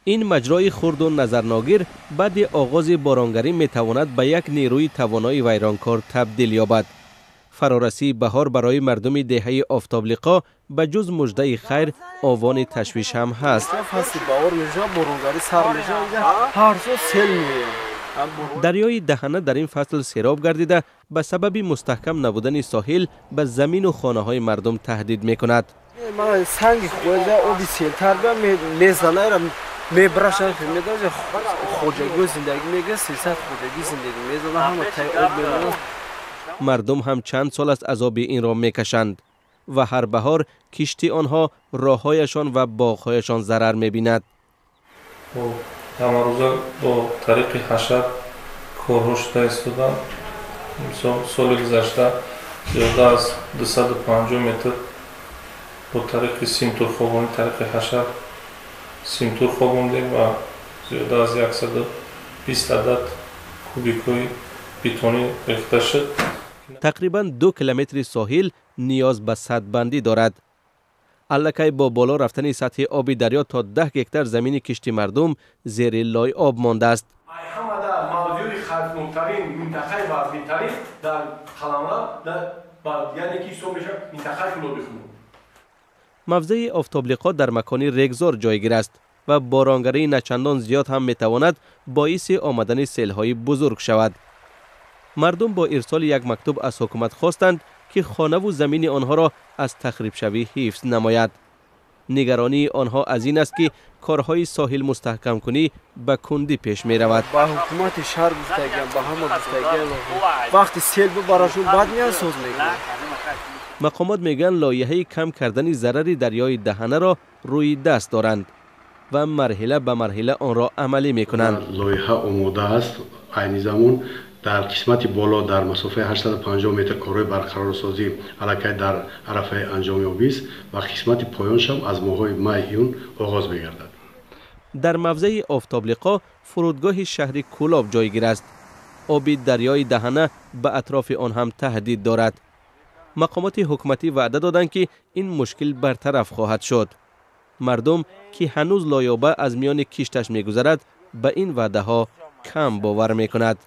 Ин маҷрои хурду назарногир баъди оғози боронгарӣ метавонад ба як нерӯи тавонои вайронкор табдил ёбад. Фарорасии баҳор барои мардуми деҳаи Офтоблиқо ба ҷуз муждаи хайр овони ташвиш ҳам ҳаст. Фасли баҳор мешавад, боронгарӣ сар мешавад, ҳар сол сел меояд. Дарёи Даҳана дар ин фасл сероб гардида, ба сабаби мустаҳкам набудани соҳил ба замину хонаҳои мардум таҳдид мекунад. Санги хоҷа оби селтар мезана, мебарашад, хоҷагиҳо зиндагӣ мегирад, 300 хоҷагӣ зиндагӣ мезана, ҳама таи об мемонад. Мардум ҳам чанд сол аст азоби инро мекашанд ва ҳар баҳор кишти онҳо, роҳҳояшон ва боғҳояшон зарар мебинад. Ҳамарӯза бо тариқи ҳашар корҳо шуда истоданд. Мисол, соли гузашта зиёда аз 250 метр бо тариқи симтурхобонӣ, тариқи ҳашар симтур хобондем ва зиёда аз 120 адад кубикҳои бетонӣ рехта шуд. Тақрибан 2 километри соҳил ниёз ба садбандӣ дорад. Аллакай бо боло рафтани сатҳи оби дарё то 10 гектар замини кишти мардум зери лой об мондааст. Ҳамада мавзӯи хатарноктарин, минтақаи вазнинтарин дар қаламрав, яъне ки ҳисоб мешавад минтақаи Кӯлоби Хунук. Мавзеи Офтоблиқо дар макони регзор ҷойгир аст ва боронгарии начандон зиёд ҳам метавонад боиси омадани селҳои бузург шавад. Мардум бо ирсоли як мактуб аз ҳукумат хостанд, ки хонаву замини онҳоро аз тахрибшавӣ ҳифз намояд. Нигаронии онҳо аз ин аст, ки корҳои соҳил мустаҳкамкунӣ ба кундӣ пеш меравад. Ба ҳукумати шаҳр гуфтагиам, ба ҳама гуфтагиам, вақти сел бибарашон, баъд меян, соз мекунанд. Мақомот мегӯянд, лоиҳаи кам кардани зарари дарёи Даҳанаро рӯи даст доранд ва марҳила ба марҳила онро амалӣ мекунанд. Лоиҳа омода аст. Айни замон дар қисмати боло дар масофаи 850 метр корҳои барқарорсозӣ аллакай дар арафаи анҷомёбист ва қисмати поёншам аз моҳҳои май, июн оғоз мегардад. Дар мавзеи Офтоблиқо фурудгоҳи шаҳри Кӯлоб ҷойгир аст. Оби дарёи Даҳана ба атрофи он ҳам таҳдид дорад. Мақомоти ҳукуматӣ ваъда доданд, ки ин мушкил бартараф хоҳад шуд. Мардум, ки ҳанӯз лоёба аз миёни кишташ мегузарад, ба ин ваъдаҳо кам бовар мекунад.